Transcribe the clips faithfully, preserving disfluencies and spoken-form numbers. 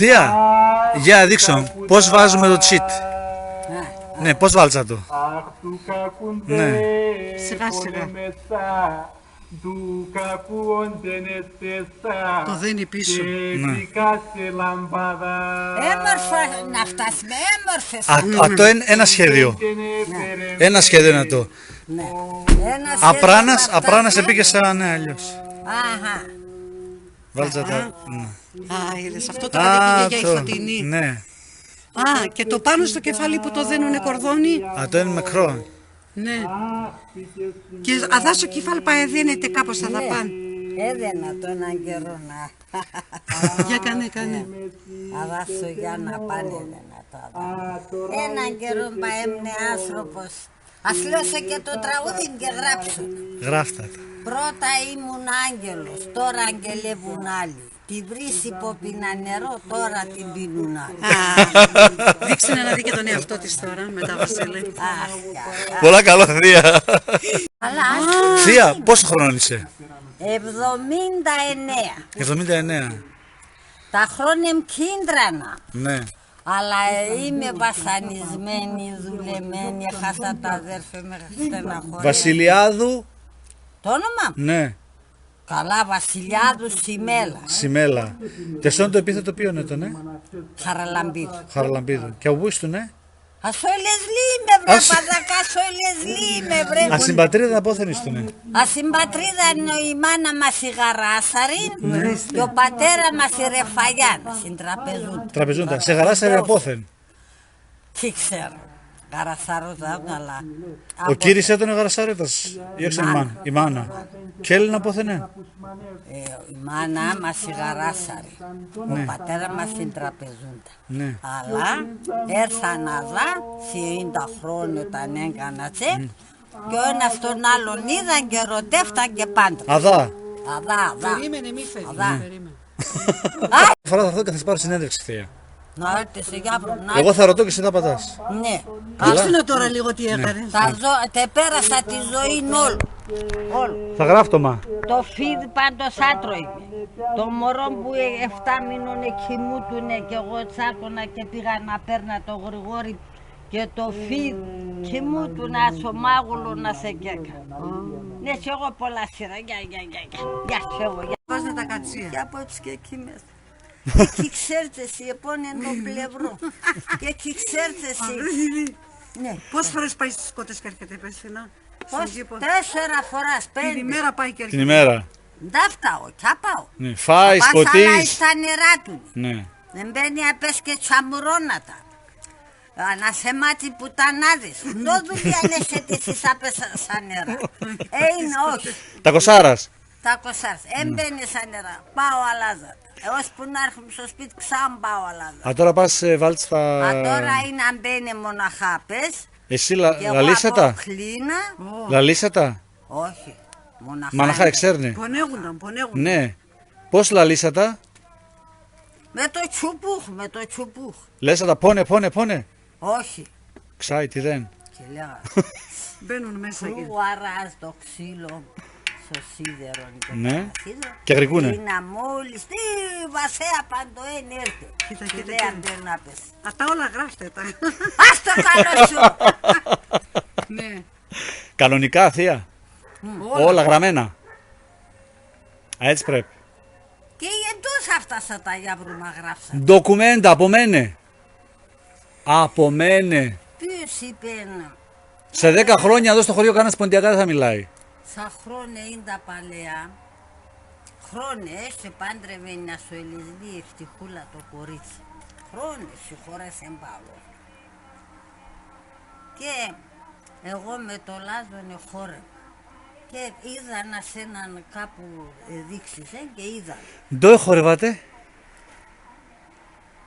Θεία, για δείξον, πώς βάζουμε το τσιτ. Ναι, πώς βάλτσα το. Ναι. Σιγά σιγά. Το δένει πίσω. Ναι. Έμορφα να φτάσουμε, έμορφες. Α, ατό έν' ένα σχέδιο. Ένα σχέδιο έν' ατό. Ναι. Ένα σχέδιο. Απράνας, να απράνας φτάσουμε. Επήκες, ναι, αλλιώς. Αχά. Βάλτσα τα, ναι. Α, είδες, αυτό το κατ' επήγε για η φωτεινή. Ναι. Α, και το πάνω στο κεφάλι που το δένουνε κορδόνι. Ατό έν' μεκρόν. Ναι. Και αδά σο κεφάλ' πα εδένεται κάπως αδά παν. Έδαινα το έναν καιρόν. Για κάνε, κάνε. Αδά σο για να πάνε έδαινα το αδά. Έναν καιρόν πα έμ'νε άνθρωπος. Ας λέω σε και το τραγούδι μ' και γράψον. Γράφτα το. Πρώτα ήμουν άγγελος, τώρα αγγελεύουν άλλοι. Τη βρύση πόπινα νερό, τώρα την πίνουν άλλοι. Α, δείξε να δει και τον εαυτό της τώρα, μετά, Βασίλη. Αχ, καλά. Πολλά καλά, θεία. Καλά, ας... Θεία, πόσο χρονών είσαι; Εβδομήντα εννέα. Εβδομήντα εννέα. Τα χρόνια μ' κίντραναν. Ναι. Αλλά, ε, είμαι βασανισμένη, δουλεμένη, έχασα τα αδέρφια μ', στεναχωρία. Βασιλιάδου. Το όνομά μ'; Ναι. Καλά, Βασιλιάδου Σιμέλα, ε. Σιμέλα. Τ' εσόν το επίθετο ποίον έτον, ε; Χαραλαμπίδου. Χαραλαμπίδου. Και από πού ήσουν, ε; Ας σο Ελεσλή είμαι, βρε, ας παδακά, ας σο Ελεσλή είμαι, βρε. Ας την πατρίδα απόθεν ήσουν, ε; Ας την πατρίδα έν' η μάνα μας η Γαράσαρη, ναι, και ο πατέρα μας η Ρεφαγιάν, ας την Τραπεζούντα. Τραπεζούντα. Σε Γαράσαρη απόθεν. Τι ξέρω. Γαρασαρούδα, αλλά... Ο κύρις έτον ο Γαρασαρούδας, η μάνα. Η μάνα. Κι έλλεν' απόθεν έν'; Ε, η μάνα μας η Γαράσαρη. Ναι. Ο πατέρα μας η Τραπεζούντα. Ναι. Αλλά έρθαν αδά, σαράντα χρόνια όταν έκανα τσε, και ο ένας τον άλλον είδαν και ερωτεύταν και πάντρεψαν. Αδά. Αδά, αδά. Περίμενε, μη φεύγει. Αδά. Ναι. Φορά θα έρθω και θα σας πάρω συνέντευξη, θεία. Να έρθεις σε για προνά. Εγώ θα ρωτώ και εσύ θα απαντάς. Ναι. Καλά. Δείξτε να τώρα λίγο τι, ναι, έκανες. Θα ζω, τε πέρασα τη ζωή όλο. Όλο. Θα γράφτω, μα. Το φίδι πάντως άτρωγε. Το μωρό που, ε, εφτά μήνων εκοιμούτουνε και εγώ τσάκωνα και πήγα να παίρνα το γρηγόρι και το φίδι. Κοιμούτουν ας ο μάγουλο να σε κέκα. Ναι, κι εγώ πολλά σειρά. Γεια, γεια, γεια, γεια. Γεια, κι εγώ, γεια. Βάζουνε τα κατσία. Και από έτσι και εκεί μέσα. Και εκεί ξέρτς εσύ, επώνεν το πλευρό. Και εκεί ξέρτς εσύ. Αδερφή. Ναι. Πόσες φορές πάει στις Κότες και έρχεται, πες, Θεία; Πώς, τέσσερα φοράς, πέντε. Την ημέρα πάει και έρχεται. Την ημέρα. Ντάφταω, κι απάω. Ναι, φάει, σκοτείς. Απάς' αλλά εις τα νερά του. Ναι. Εμπαίν' απέσ' και τσαμουρών'νατα. Ανασεμάτι πουτανάδες. Ντο δουλείαν έχετε εσείς απέσ' σα νερά; Ε, είναι, όχι. Τακοσάρας. Τακοσάρας. Εμπαίν' σα νερά. Πάω, αλλάζ' ατα. Ε, ώσπου να έρχουμαι σο σπίτ', ξαν πάω, αλλάζ' ατα. Α, τώρα πας, ε, βάλτς τα... Α, τώρα είναι, αμπαίν' μοναχά, πες. Εσύ λα-, λαλείς ατα; Κι εγώ απόκλινα. Ω. Λαλείς ατα; Όχι. Μοναχά. Μαναχά εξέρνε. Πονέγουνταν, πονέγουνταν. Ναι. Πώς λαλείς ατα; Με το τσουπουχ, με το τσουπουχ. Λες ατα πόνε, πόνε, πόνε; Όχι. Ξάι, τιδέν. Και λέγα. Μπαίνουνε μέσα και... Κρούαρας το ξύλο σο σίδερον και... Ναι. Σίδερο. Και γρικούνε. Ίνα μόλις, τι, βαρσέ απάντ' το έν' έρθε. Κοίτα, κοίτα, κοίτα. Λέει, αμπαίν' απέσ'. Ατα όλα γράφτε τα. Ας το καλό σου. Ναι. Κανονικά, θεία. Μμ. Όλα. Όλα γραμμένα. Α, έτσι πρέπει. Και εντός αυτά σα τα γιαβρούμα γράφσαν. Ντοκουμέντα, απομένε. Απομένε. Ποίος είπεν; Σε δέκα χρόνια εδώ στο χωριό κανένας ποντιακά δεν θα μιλάει. Σα χρόνια είναι τα παλαιά. Χρόνια, ε, εσπάντρευεν ας σο Ελεσλή ευτυχούλα το κορίτσι. Χρόνια, συγχωρέσεν πα άλλο. Και εγώ με το Λάζον εχόρευα. Και είδαν ας έναν κάπου, ε, δείξεις, ε, και είδαν. Ντο εχόρευατε;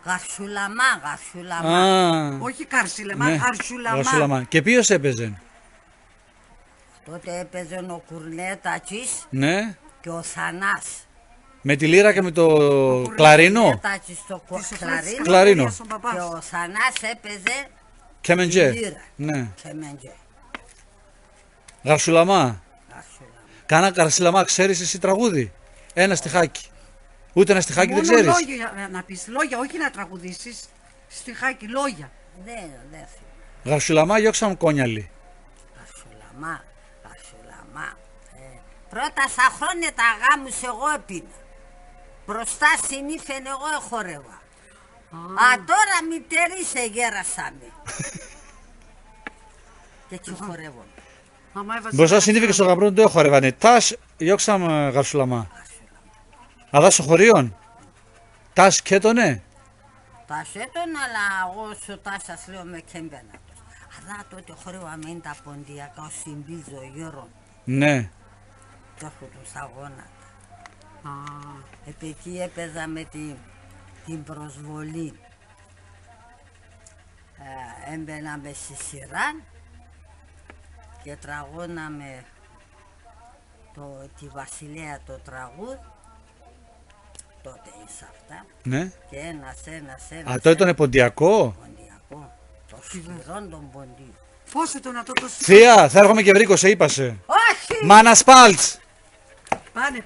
Γαρσουλαμά, γαρσουλαμά. Α. Όχι καρσιλαμά, ναι. Γαρσουλαμά. Γαρσουλαμά. Και ποίος έπαιζεν; Τότε έπαιζεν ο Κουρνέτατσης, ναι, και ο Θανάς. Με τη λύρα και με το κλαρίνο; Ο Κουρνέτατσης το κο-, κλαρίνο. Κλαρίνο. Και ο Θανάς έπαιζε κεμεντζέ. Τη λύρα. Ναι. Κεμεντζέ. Γαρσουλαμά. Γαρσουλαμά. Κανά γαρσουλαμά ξέρεις εσύ τραγούδι; Ένα στιχάκι. Ούτε ένα στιχάκι δεν ξέρεις; Μόνο λόγια να, να πεις. Λόγια, όχι να τραγουδήσεις. Στιχάκι, λόγια. Δεν, δεν θυμάμαι. Γαρσουλαμά, γιόξα μ' κόνιαλι. Γαρσουλαμά, γαρσουλαμά. Ε, πρώτα σα χρόνια τα γάμους εγώ έπινα. Μπροστά σην ύφεν εγώ εχορεύα. Α. Ατώρα μητερίς εγέρασαμε. Και εκεί χορεύω. Άμα έβαζες... Μπροστά σην ύφεν και σο γαμπρόν ντο εχορεύανε; Τας, γιόξα μ', γαρσουλαμά. Γαρσουλαμά. Αδά σο χωρίον; Τας κέτονε; Τας έτον, αλλά εγώ σο τας σας λέω με κέμπαινα. Αδά τότε χορεύαμε είναι τα ποντιακά, ο Σιμπίζο, ο Γιώργο. Ναι. Κι έρχονταν στα γόνατα. Α. Επ' εκεί έπαιζαμε την, την προσβολή. Ε, έμπαιναμε σε σειρά και τραγώναμε το, τη Βασιλέα το τραγούδ', τότε ίσα αυτά. Ναι. Και ένας, ένας, ένας, ατό ήτονε ποντιακό; Ποντιακό. Το σκληρόν τον ποντίον. Πώς έτον ατό το σκληρόν; Θεία, θα έρχομαι και βρήκω σε, είπα σε. Όχι! Μάνα Σπάλτς! Πάνε.